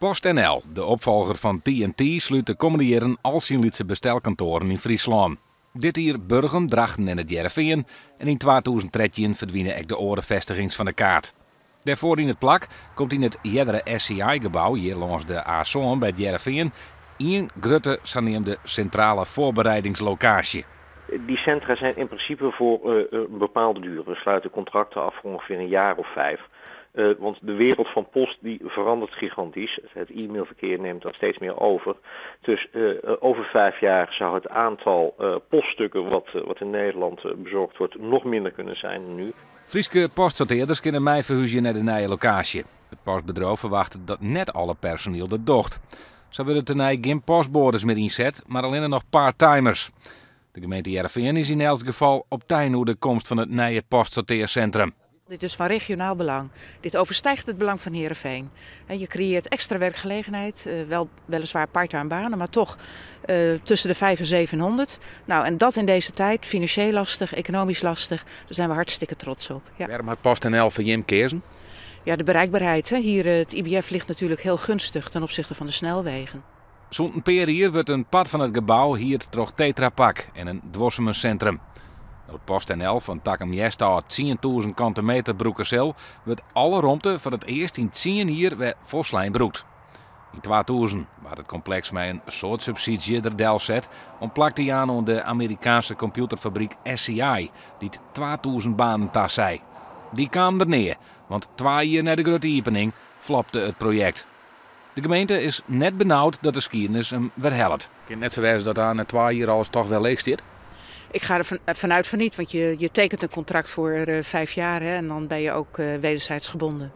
PostNL, de opfolger fan TNT, slút de kommende jierren al syn lytse bestelkantoaren yn Fryslân. Dit jier Burgum, Drachten en It Hearrenfean en yn 2013 ferdwine ek de oare festigings fan de kaart. Dêrfoar yn it plak komt yn it eardere SCI-gebou hjir lâns de A sân by It Hearrenfean ien grutte saneamde sintrale foarbereidingslokaasje. Die centra zijn in principe voor een bepaalde duur. We sluiten contracten af voor ongeveer een jaar of 5. Want de wereld van post die verandert gigantisch. Het e-mailverkeer neemt dat steeds meer over. Dus over 5 jaar zou het aantal poststukken wat in Nederland bezorgd wordt nog minder kunnen zijn dan nu. Fryske postsortearders kinne mei ferhúzje nei de nije lokaasje. It postbedriuw ferwachtet dat net alle personiel dat docht. Sa wurde tenei gjin postboades mear ynset, mar allinnich noch part-timers. De gemeente Hearrenfean is yn elts gefal optein oer de komst fan it nije postsortearsintrum. Dit is van regionaal belang. Dit overstijgt het belang van Heerenveen. En je creëert extra werkgelegenheid, wel, weliswaar parttime banen, maar toch tussen de 5 en 700. Nou, en dat in deze tijd, financieel lastig, economisch lastig, daar zijn we hartstikke trots op. Ja. Wêrom hat PostNL foar jim keazen? Ja, de bereikbaarheid. Hè. Hier, het IBF ligt natuurlijk heel gunstig ten opzichte van de snelwegen. Sûnt in pear jier wurdt in part fan it gebou hierd troch Tetra Pak en in duorsumensintrum. No't PostNL fan takom hjerst ôf 10.000 kante meter brûke sil, wurdt alle romte foar it earst yn 10 jier wer folslein brûkt. Yn 2000 waard it kompleks mei in soad subsydzje der delset om plak te jaan oan de Amerikaanske kompjûterfabryk SCI, dy't 2000 banen tasei. Dy kaam der nea, want 2 jier nei de grutte iepening flopte it projekt. De gemeente is net benaud dat de skiednis him werhellet. Kin it net sa wêze dat nei 2 jier alles toch wer leech stiet? Ik ga er vanuit van niet, want je tekent een contract voor 5 jaar, hè, en dan ben je ook wederzijds gebonden.